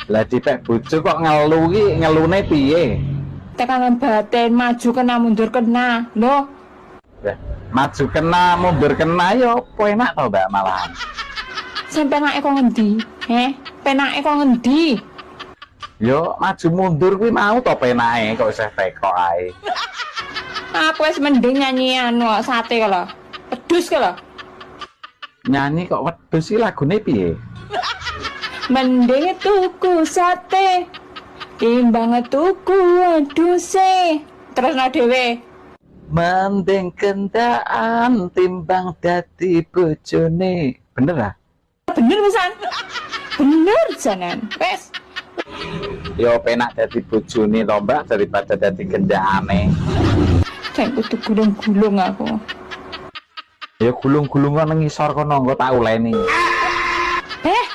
Lah, dipek bojo kok ngelu ki ngelune piye? Tekanan batin, maju kena, mundur kena. Loh, Lah, maju kena, mundur kena yo apa enak to, Mbak, malahan. Sing penake kok ngendi? Heh, penake kok ngendi? Yo maju mundur kuwi mau to penake, kok isih teko ae. Aku wis mending nyanyi anu sate lho. Wedhus lho. Nyanyi kok wedhus iki lagune piye? Mending tuku sate timbang tuku wedhuse. Terusno dhewe. Mending gendaan timbang dadi bojone. Bener ah? Bener pisan. Bener janan. Wes. Yo penak dadi bojone to, Mbak, daripada dadi gendakane. Jan kudu gulung-gulung aku. Ya gulung-gulung nang ngisor kono, engko tak uleni. Eh,